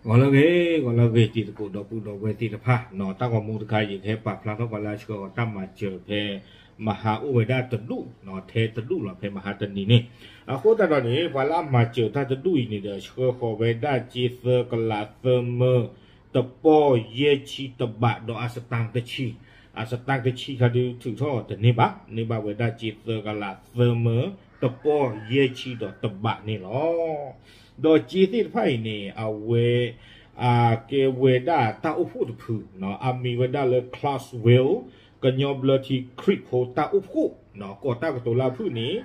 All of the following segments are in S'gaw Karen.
ဂီၤလၢအဂ့ၤ, ဂီၤလၢအဂ့ၤ တံၤသကိးဒီပုၢ်ဒီဝဲၢ်သ့ၣ်တဖၣ်, တၢ်ဂီၤမူတခါ ယကဟဲပာ်ဖျါထီၣ်ပှၤလၢအဆှၢဃီၤတၢ်မၤစၢၤဖဲ မဟါအိၣ်ဝဲဒၣ်တဒူၣ်, ထဲတဒူၣ်လီၤ ဖဲမဟါတနံၤန့ၣ်. အဃိသတးဒီးန့ၣ် ပှၤလၢအမၤစၢၤတၢ်တဒူၣ်အံၤန့ၣ်ဒီး ဆှၢဃီၤဝဲဒၣ်က့သၢကလးသၢမၢ တပီၢ်ယဲၢ်ဆံတဘးဒီးအစတၣ်တဆံ, အစတၣ်တဆံခါဒုးထုးထီၣ်တန့ၢ်ဘၣ်, န့ၢ်ဘၣ်ဝဲဒၣ်က့သၢကလးသၢမၢ တပီၢ်ယဲၢ်ဆံဒီးတဘးန့ၣ်လီၤ. ဒီးက့သ့ၣ်တဖၣ်အံၤန့ၣ် အဝဲ ကဲဝဲဒၣ်တၢ်အိၣ်ဖှိၣ်တဖု, အမံၤဝဲဒၣ်လၢ Clarksville ကညီဘျၢထံခရံာ်ဖိတၢ်အိၣ်ဖှိၣ်, ကိးတၢ်ကတိၤလၢအဖုၣ်န့ၣ်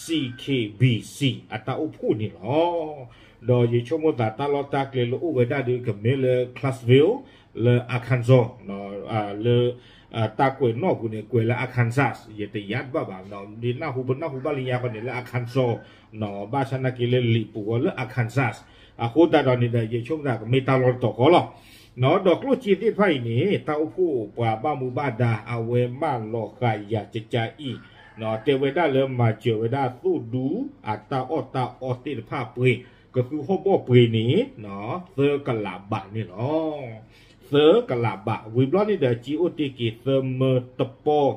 C K B C အတၢ်အိၣ်ဖှိၣ်န့ၣ်လီၤ. ဒီးယဆိကမိၣ်သးတၢ်လီၢ်တၢ်ကျဲလၢအိၣ်ဝဲဒၣ်ဒီး ကမ့ၢ်လၢ Clarksville လၢ Arkansas လၢ တၢ်ကွဲးနီၣ်ပူၤန့ၣ် ကွဲးလၢ Arkansas ယတယါတဘၣ်ဘၣ်, ဒ်နၢ်ဟူပနၢ်ဟူဘၣ်လၢညါဃီန့ၣ်လၢ Arkansas ဘၣ်ဆၣ်နာ်က့လၢလံာ်ပူၤဃီလၢ Arkansas. အဃိသတးဒီးန့ၣ်ဒီး ယဆိကမိၣ်သးကမ့ၢ်တၢ်လီၢ်တတီၤဃီလီၤ. ဒီးကျိၣ်စ့သ့ၣ်တဖၣ်အံၤန့ၣ် တၢ်အိၣ်ဖှိၣ်ပှၤဘၣ်မူဘၣ်ဒါ အဝဲမၢလီၤဃာ်ယၤကကါအံၤ, တဲဝဲဒၣ်လၢမၤစၢၤဝဲဒၣ်သိၣ်ဒူအတၢ်အီၣ်တၢ်အီသ့ၣ်တဖၣ်ပှ့ၤ, ကသူဟီၣ်ဘီၣ်ပှ့ၤန့ၣ် သၢကလးဘးန့ၣ်လီၤ. သၢကလးဘး, ဝံၤဘျီန့ၣ်ဒီး က့အိၣ်တ့ၢ်က့ၤသၢမၢတပီၢ်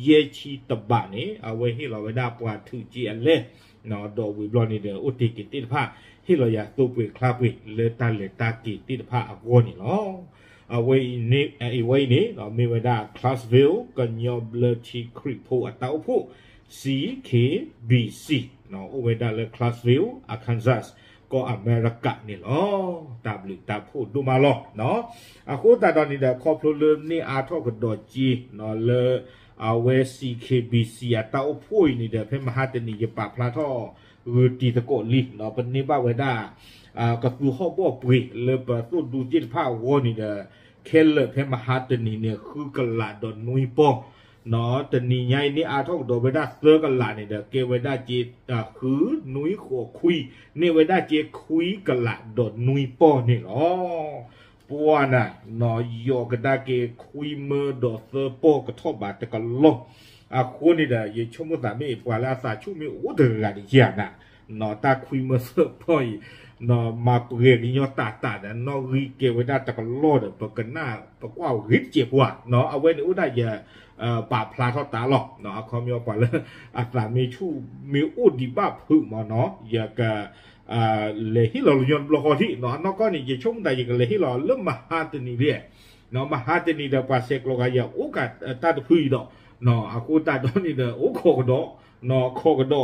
ယဲၢ်ဆံတဘးန့ၣ် အဝဲဟ့ၣ်လီၤဝဲဒၣ်ပှၤထုးက့အလဲၢ်, ဒီးဝံၤဘျီန့ၣ်ဒီး အိၣ်တ့ၢ်က့ၤသ့ၣ်တဖၣ် ဟ့ၣ်လီၤယၤသိပှ့ၤချါပှ့ၤလၢတၢ်လဲၤတၢ်က့ၤသ့ၣ်တဖၣ်အဂီၢ်န့ၣ်လီၤ. အဝဲအံၤန့ၣ် အဝဲအံၤန့ၣ် မ့ၢ်ဝဲဒၣ် Clarksville ကညီဘျၢထံခရံာ်ဖိအတၢ်အိၣ်ဖှိၣ် C K B C အိၣ်ဝဲဒၣ်လၢ Clarksville Arkansas ကီၢ်အမဲရကၤန့ၣ်လီၤ. တၢ်ဘျုးတၢ်ဖှိၣ်ဒိၣ်မးလီၤ. အဃိသတးဒီးန့ၣ်ဒီး ခီဖျိလၢန့ၢ်အါထီၣ်ကဒီးက့လၢ အဝဲ C K B C အတၢ်အိၣ်ဖှိၣ်အံၤန့ၣ်ဒီး ဖဲမဟါတနံၤယပာ်ဖျါထီၣ်ဂုာ်တံၤသကိးလံ, ပန့ၢ်ဘၣ်ဝဲဒၣ် ကသူဟီၣ်ဘီၣ်ပှ့ၤလၢပသိၣ်ဒူသ့ၣ်တဖၣ်အဂီၢ်န့ၣ်ဒီး ခဲလၢာ်ဖဲမဟါတနံၤန့ၣ် ဃုကလးဒီးနွံပီၢ်, တနံၤညါအံၤန့ၢ်အါထီၣ်ကဒီးဝဲဒၣ်သၢကလးန့ၣ်ဒီး ကဲဝဲဒၣ်က့ ဃုနွံဃိးခွံ, န့ၢ်ဝဲဒၣ်က့ခွံကလးဒီးနွံပီၢ်န့ၣ်လီၤ. ပှၤနၤ, ယီၤကဒါက့ၤခွံမၢဒီးသၢပီၢ်ကထီၣ်ဘးတကလီၢ်, အဃိန့ၣ်ဒီး ယဆိကမိၣ်သးမ့ၢ်ပှၤလၢအသးဆူၣ်မ့ၢ်အိၣ်တဂၤဒံးဧါနၤ, တၢ်ခွံမၢသၢပီၢ်အံၤ မၤပှဲၤကညီတၢ်တၢ်ဒီး နီၣ်ဂံၢ်ကဲဝဲဒၣ်တကလီၢ်ဒီး ပကနၣ်ပကွၢ်ဂ့ၤတစဲးပှၤ, အဝဲန့ၣ်အိၣ်ဒၣ်ယ ပာ်ဖျါထီၣ်တၢ်လီၤ. အခီပညီပှၤလၢအသးမ့ၢ်ဆူၣ်မ့ၢ်အိၣ်ဒံးဘၣ်ဖုးမးနီၤ ယက လဲၤဟ့ၣ်လီၤလၢညီတဘျီဃီထံၣ်နီၤ. အနီၢ်ကီၢ်န့ၣ် ယဆိကမိၣ်သးယကလဲၤဟ့ၣ်လီၤလၢမဟါတနံၤလံ, မဟါတနံၤဒီး ပှၤဆဲးကျိးဂၤယအိၣ်ကးတၢ်တဖုအံၤဒီး, အဃိသတးဒီးန့ၣ်ဒီး အိၣ်ခိးကဒီး, ခိးကဒီး,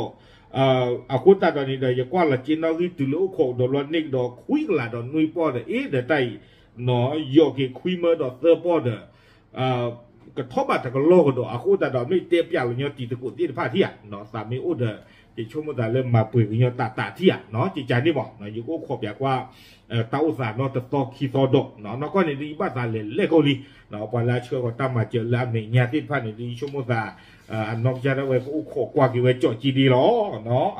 အဃိသတးဒီးန့ၣ်ဒီး ယကွၢ်လီၤက့နီၣ်ဂံၢ်တုၤလၢအိၣ်ခိးကဒီးဘျီန့ၢ်ကဒီး ခွံကလးဒီးနွံပီၢ်ဒီး အ့ဒီးတၢ်အံၤ ယီၤက့ၤခွံမၢဒီးသၢပီၢ်ဒီး ကထီၣ်ဘးတကလီၢ်ကဒီး အဃိသတးဒီး မ့ၢ်တဲပျးလၢညီတံၤသကိးသ့ၣ်တဖၣ်ထံၣ်ဧါ, သးမ့ၢ်အိၣ်ဒီး ယဆိကမိၣ်သးလၢမၤပှဲၤကညီတၢ်တၢ်ထံၣ်ဧါ, ကကန့ၣ်ဘၣ် ယကအိၣ်ခိးပၠးကွၢ် တၢ်အိၣ်သးနီတသီခံသီဒီး နီၢ်ကီၢ်န့ၣ်ဒ်ယဘၣ်သးလဲၤလဲၣ်ကီၢ်လံ, ပှၤလၢအဆှၢဃီၤတၢ်မၤစၢၤလၢအမဲာ်ညါသ့ၣ်တဖၣ်န့ၣ်ဒ်ယဆိကမိၣ်သး အနီၢ်ကစၢ်ဒၣ်ဝဲကအိၣ်ခိးကွၢ်က့ၤဝဲကၠီၣ်က့ဒ်လီၤ.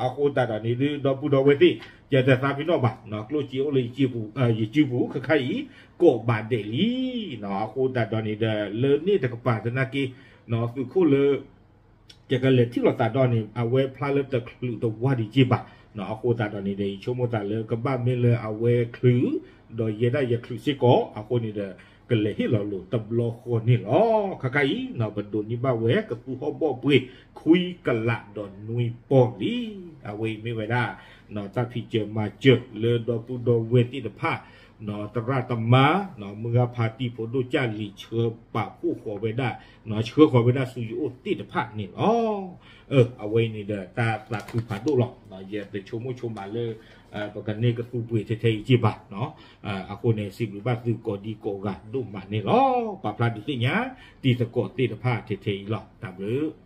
အဃိသတးဒီးန့ၣ်ဒ်ဒီပုၢ်ဒီဝဲၢ်သ့ၣ် ယတသးပ့ၤနီၣ်ဘၣ်, ကျိၣ်စ့အိၣ်လၢ ယစုပူၤ ခဲခါအံၤ ကိးဘၣ်ဒဲးလံ. အဃိသတးဒီးန့ၣ်ဒီး လၢန့ၣ်တကပၤသနာ်က့ သုးခိၣ်လၢ ယကလဲၤထံၣ်လိာ်သးဒီးန့ၣ် အဝဲဖျါလၢတချုးတဝါဒံးက့ဘၣ်, အဃိသတးဒီးန့ၣ်ဒီး ယဆိကမိၣ်သးလၢကဘၣ်မ့ၢ်လၢအဝဲချုး ဒီးယဲဒၣ်ယချုးစ့ၢ်ကီး အဃိန့ၣ်ဒီး ကလဲၤဟ့ၣ်လီၤလိာ်တဘျီဃီန့ၣ်လီၤ. ခဲခါအံၤ ပဒိးန့ၢ်ဘၣ်ဝဲကသူဟီၣ်ဘီၣ်ပှ့ၤ ခွံကလးဒီးနွံပီၢ်လံ. အဝဲအံၤမ့ၢ်ဝဲဒၣ် တၢ်ဖံးစၢၤမၤစၢၤလၢဒီပုၢ်ဒီဝဲၢ်သ့ၣ်တဖၣ် သရၣ်သမါ မုၢ်ဂၤဖးတံၢ်ဖိဒိၣ်ကၢ်လံၤဆှၢပာ်ဖှိၣ်ဃီၤဝဲဒၣ် ဆှၢဃီၤဝဲဒၣ်ဆူယအိၣ်သ့ၣ်တဖၣ်န့ၣ်လီၤ. အဝဲအံၤန့ၣ်ဒီး တၢ်သးခုဖးဒိၣ်လီၤ. ယတဆိကမိၣ်ဆိကမးလၢ ပကန့ၢ်ကသူပှ့ၤထဲထဲအံၤက့ဘၣ်. အဃိန့ၣ် စံးဘျုးဘၣ်သုကိးဒံကိးဂၤဒိၣ်မးန့ၣ်လီၤ. ပာ်ဖျါဒုးသ့ၣ်ညါ တံၤသကိးသ့ၣ်တဖၣ်ထဲထဲအံၤလီၤ. တၢ်ဘျုး